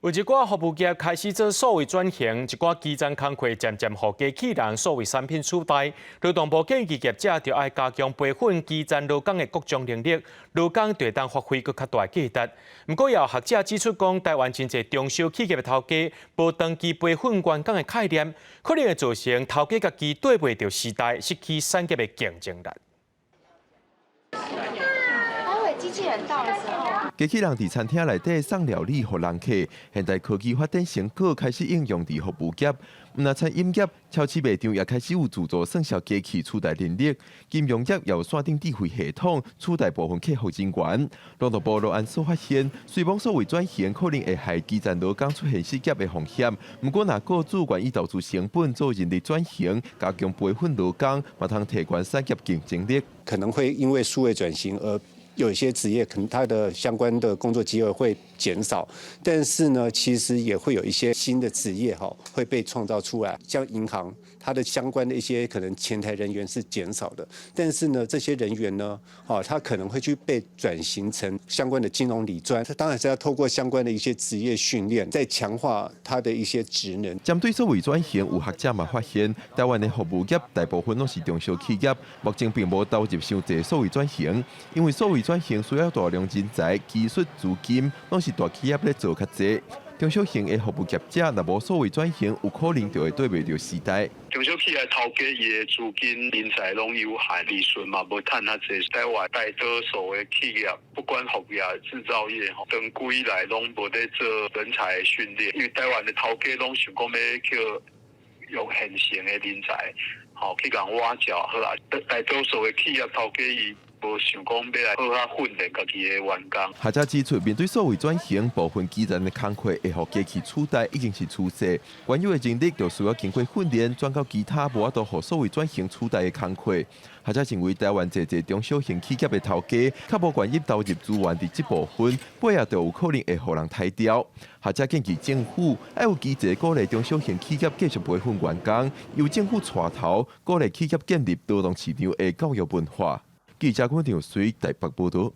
有一寡服務業開始做數位轉型，一寡基層工課漸漸予機器人數位產品取代。勞動部建議業者著愛加強培訓基層勞工的各種能力，勞工就會當發揮閣較大價值。毋過，也有學者指出講，台灣真濟中小企業的頭家無長期培訓員工的概念，可能會造成頭家家己綴袂著時代，失去產業的競爭力。機器人到的時候，機器人佇餐廳內底送料理予人客。現代科技發展成果開始應用佇服務業，毋但餐飲業、超市賣場也開始有自助算數機器取代人力。金融業也有線頂智慧系統取代部分客服人員。勞動部羅安所發現，雖罔數位轉型可能會害基層勞工出現失業的風險，毋過若雇主願意投資成本做人力轉型，加強培訓勞工，嘛通提懸產業競爭力。可能會因為數位轉型而有一些職業可能他的相關的工作機會會減少，但是呢，其實也會有一些新的職業哈會被創造出來，像銀行，它的相關的一些可能前台人員是減少的，但是呢，這些人員呢，哦，他可能會去被轉型成相關的金融理專，他當然是要透過相關的一些職業訓練，再強化他的一些職能。針對數位轉型，有學者嘛發現，台灣的服務業大部分攏是中小企業，目前並無投入傷濟數位轉型，因為數位轉型需要大量人才、技術、資金，攏是大企業咧做較濟。中小型的服務業者若無數位轉型，有可能就會綴袂著時代。中小企業頭家伊的資金人才攏有限，利潤嘛無趁遐濟。台灣大多數的企業，不管服務業、製造業，吼，長久以來攏無咧做人才訓練，因為台灣的頭家攏想講欲叫用現成的人才，吼去共挖角好啊。大多數的企業頭家伊無想講欲來好好訓練家己的員工。學者指出，面對數位轉型，部分基層的工課會予機器取代，已經是趨勢。原有的人力就需要經過訓練，轉到其他無法度予數位轉型取代的工課。學者認為，台灣濟濟中小型企業的頭家，較無願意投入資源佇這部分，尾仔就有可能會予人刣掉。學者建議政府愛有機制鼓勵中小型企業繼續培訓員工，由政府帶頭鼓勵企業建立勞動市場的教育文化。記者郭長水台北報道。